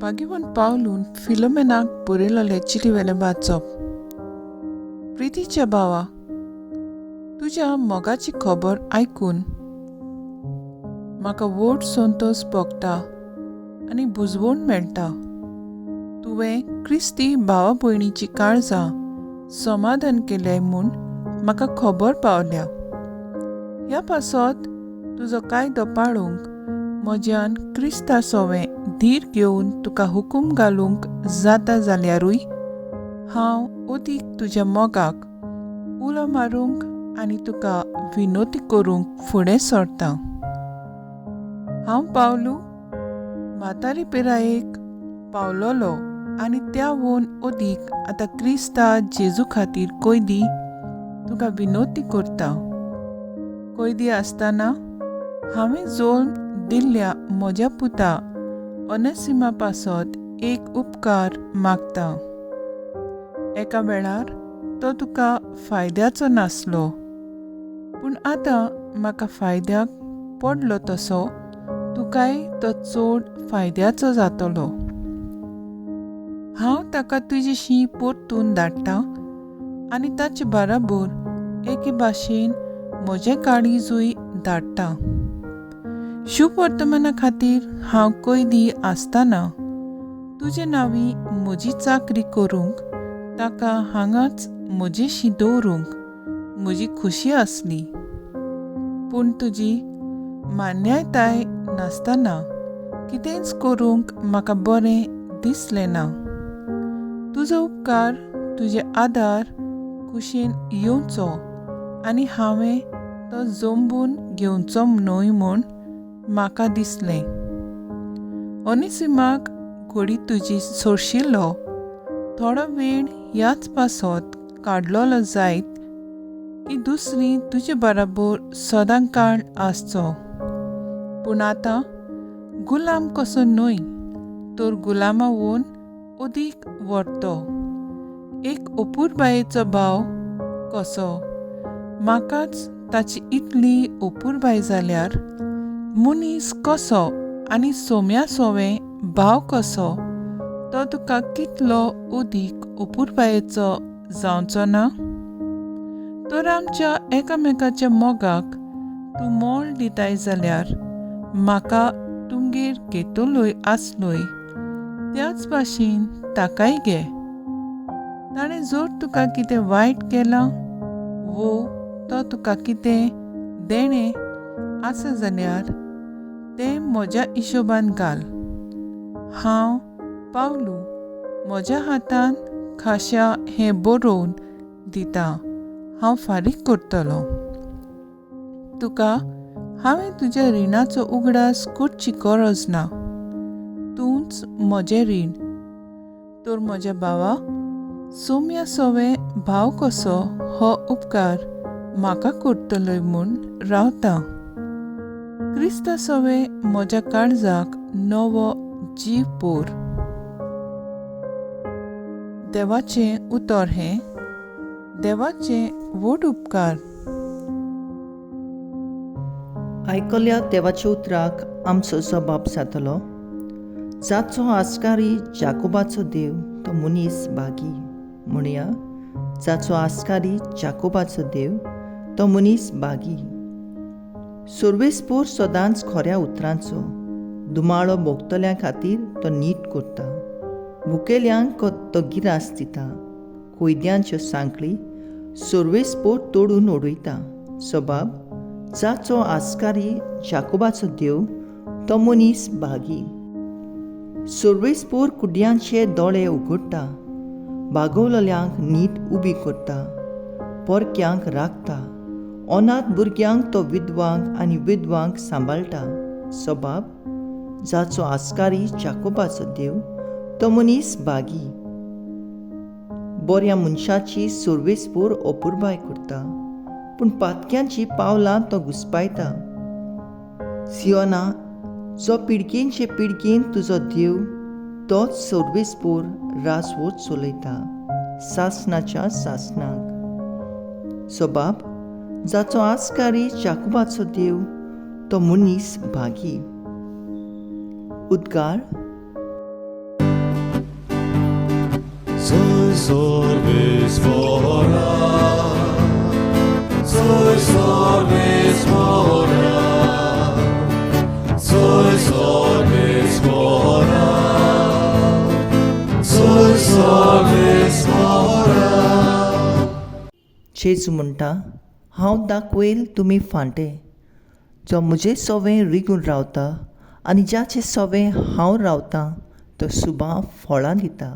भाग्यवंत पावलून फिलोमेनाक बरयलोले चिटीवेलें वाचप. प्रितीच्या भावा, तुज्या मोगाची खबर आयकून म्हाका व्हड संतोश भोगता आनी बुजवण मेळटा. तुवें क्रिस्ती भावा भयणीची काळजां समाधान केल्याय म्हूण म्हाका खबर पावल्या. ह्या पासत तुजो कायदो पाळूंक म्हज्यान क्रिस्ता सोवें धीर घेवन तुका हुकूम घालूंक जाता जाल्यारूय हांव अदीक तुज्या मोगाक उलो मारूंक आनी तुका विनोती करूंक फुडें सरतां. हांव पावलू म्हातारी पिरायेक पावलोलो आनी त्या वोन अदीक आतां क्रिस्ता जेजू खातीर कैदी तुका विनोती करता. कैदी आसतना हांवें जोल्म दिल्ल्या म्हज्या पुता ओनेसिमा पासत एक उपकार मागता. एका वेळार तो तुका फायद्याचो नासलो, पूण आतां म्हाका फायद्याक पडलो तसो तुकाय तो चड फायद्याचो जातलो. हांव ताका तुजेशी परतून धाडटा आनी ताचे बराबर एके भाशेन म्हजें काळीजूय धाडटा. शुभवर्तमाना खातीर हांव कैदी आसतना तुजे नांवी म्हजी चाकरी करूंक ताका हांगाच म्हजेशी दवरूंक म्हजी खुशी आसली, पूण तुजी मान्यताय नासतना कितेंच करूंक म्हाका बरें दिसलें ना. तुजो उपकार, तुजे आदार खुशेन येवचो आनी हांवें तो जंबून घेवचो न्हय म्हूण म्हाका दिसलें. ओनेसिमाक घोडी तुजी सोरशिल्लो थोडो वेळ ह्याच पासत काडलोलो जायत की दुसरी तुजे बराबर सदां काळ आसचो, पूण आतां गुलाम कसो न्हय तर गुलामा वोन अदीक व्हरतो, एक अपुरबायेचो भाव कसो. म्हाकाच ताची इतली अपुरबाय जाल्यार मनीस कसो आनी सोम्या सोवें भाव कसो तो तुका कितलो अदीक अपुरबायेचो जावचो ना? तर आमच्या एकामेकाच्या मोगाक तूं मोल दिताय जाल्यार म्हाका तुमगेर घेतलोय आसलोय त्याच भाशेन ताकाय घे. ताणें जर तुका कितें वायट केलां वो तो तुका कितें देणें आसा जाल्यार तें म्हज्या हिशोबान घाल. हांव पावलू म्हज्या हातान खाशा हें बरोवन दिता, हांव फारीक करतलो. तुका हांवें तुज्या रिणाचो उगडास करची गरज ना, तूंच म्हजें रीण. तर म्हज्या भावा, सोम्या सोवें भाव कसो हो उपकार म्हाका करतलोय म्हूण रावता. क्रिस्ता सोवें म्हज्या काळजाक नवो जीव पोर. देवाचें उतर हें देवाचें व्हड उपकार. आयकल्या देवाच्या उतराक आमचो जबाब जातलो. जाचो आस्कारी जाकोबाचो देव तो मनीस भागी. म्हणया, जाचो आस्कारी जाकोबाचो देव तो मनीस भागी. सर्वेस्पोर सदांच खऱ्या उतरांचो दुमाळो भोगतल्या खातीर तो नीट करता. भुकेल्यांक तो गिरास दिता. कोयद्यांच्यो सांखळी सर्वेस्पोर तोडून उडयता. सबाब, जाचो आस्कारी जाकोबाचो देव तो मनीस भागी. सर्वेस्पोर कुड्यांचे दोळे उगडटा, बागवलेल्यांक नीट उबी करता, परक्यांक राखता, अनाथ भुरग्यांक तो विधवांक आनी विधवांक सांबाळटा. सबाब, जाचो आस्कारी जाकोबाचो देव तो मनीस भागी. बऱ्या मनशाची सर्वेस्पोर अपुरबाय करता, पूण पातक्यांची पावलां तो घुसपायता. सियोना, जो पिडकेनचे पिडकेन तुजो देव तोच सर्वेस्पोर राजवट चलयता सासणाच्या सासणाक. सबाब, जाचो आस्कारी जाकोबाचो देव तो मनीस भागी. उद्गार. जेजू म्हणटा, हांव दाखयल तुमी फांटे, जो म्हजे सोवें रिगून रावता आनी ज्याचे सोवें हांव रावतां तो सुबा फळां दिता.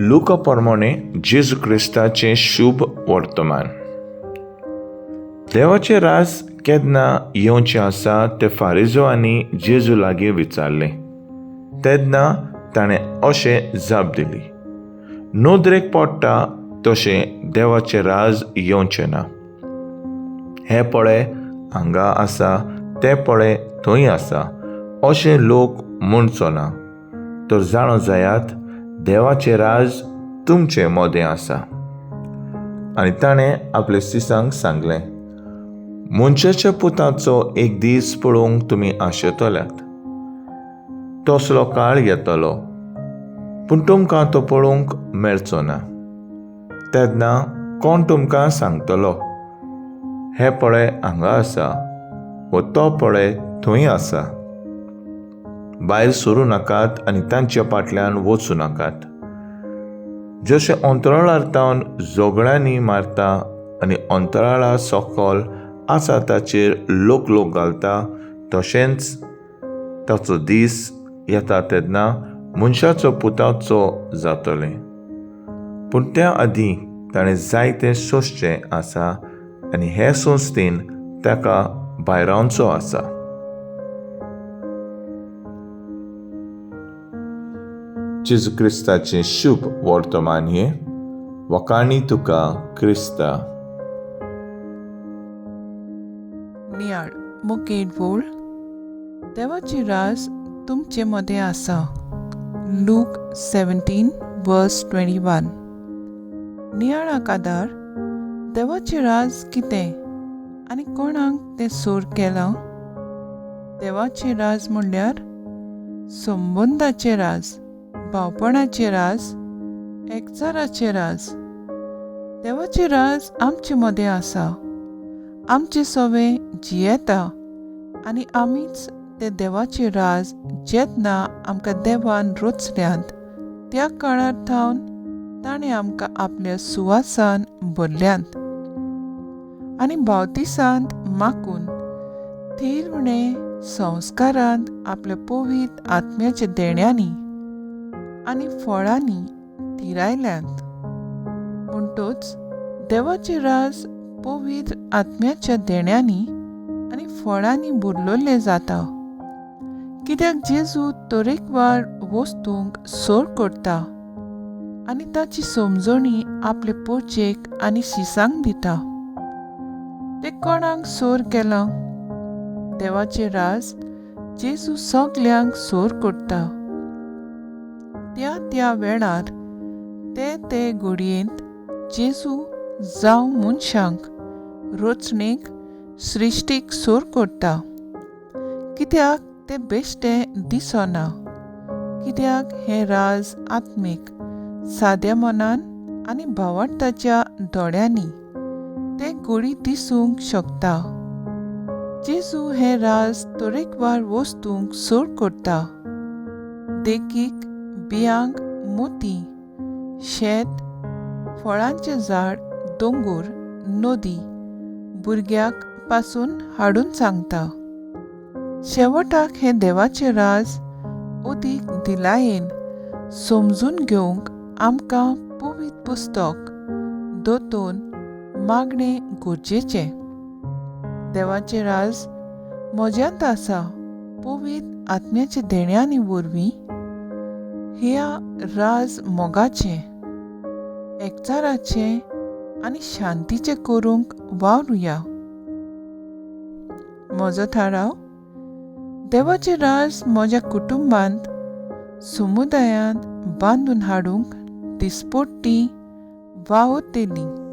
लुका प्रमाणे जेजू क्रिस्ताचें शुभ वर्तमान. देवाचें राज केन्ना येवचें आसा तें फारिजो आनी जेजू लागीं विचारलें. तेन्ना ताणें अशें जाप दिली, नदरेक पडटा तशें देवाचें राज येवचें ना. हें पळय हांगा आसा, तें पळय थंय आसा अशें लोक म्हणचो ना, तर जाणो जायात देवाचें राज तुमचे मदें आसा. आनी ताणें आपल्या शिसांक सांगलें, मनशाच्या पुताचो एक दीस पळोवंक तुमी आशेतल्यात. तसलो काळ येतलो, पूण तुमकां तो पळोवंक मेळचो ना. तेन्ना कोण तुमकां सांगतलो, हें पळय हांगा आसा वो तो पळय थंय आसा. भायर सरूं नाकात आनी तांच्या फाटल्यान वचूं नाकात. जशें अंतराळार तावन जोगळ्यांनी मारता आनी अंतराळा सकल आसा ताचेर लोक लोक घालता, तशेंच ताचो दीस येता तेन्ना मनशाचो पुताचो जातलें. पूण त्या आदीं ताणें जायतें सोंसचें आसा आनी हे संस्थेन ताका भायरावचो आसा. जेजू क्रिस्ताचें शुभ वर्तमान हें. वखाणी तुका क्रिस्ता. नियाळ मुखेल वोळ, देवाची राज तुमचे मदें आसा. लूक 17:21. नियाळाक आदार, देवाची राज कितें आनी कोणाक तें सोर केलां? देवाचें राज म्हणल्यार संबंदाचें राज, भावपणाचें राज, एकचाराचें राज. देवाचें राज आमचे मदें आसा, आमचें सवें जियेता आनी आमीच तें देवाचें राज जेन्ना आमकां देवान रचल्यांत त्या काळार थावन ताणें आमकां आपल्या सुवासान भरल्यांत आनी बावतिसांत माकून थीरणे संस्कारांत आपल्या पवित्र आत्म्याच्या देण्यांनी आनी फळांनी थिरायल्यांत. म्हणटच देवाचें राज पवित्र आत्म्याच्या देण्यांनी आनी फळांनी भरलेलें जाता. कित्याक जेजू तरेकवार वस्तूंक सोर करता आनी ताची समजणी आपले पोचेक आनी शिसांक दिता. ते कोणाक सोर केलां? देवाचें राज जेजू सगल्यांक सोर करता. त्या त्या वेळार ते ते घडयेंत जेजू जावं मनशांक रचणेक सृश्टीक सोर करता. कित्याक तें बेश्टें दिसना. कित्याक हें राज आत्मीक साद्या मनान आनी भावार्थाच्या दोळ्यांनी तें गोडी दिसूंक शकता. जेजू हें राज तरेकवार वस्तूंक सोर करता. देखीक बियांक मोती, शेत, फळांचें झाड, दोंगोर, नदी भुरग्याक पासून हाडून सांगता. शेवटाक हें देवाचें राज अदीक दिलायेन समजून घेवंक आमकां पवित्र पुस्तक दोतोन मागणें गरजेचें. देवाचें राज म्हज्यांत आसा पवित्र आत्म्याच्या देण्यांनी वरवीं ह्या राज मोगाचें, एकचाराचें आनी शांतीचें करूंक वावरुया. म्हजो थाराव, देवाचें राज म्हज्या कुटुंबांत, समुदायांत बांदून हाडूंक दिसपट्टी वावुरतली.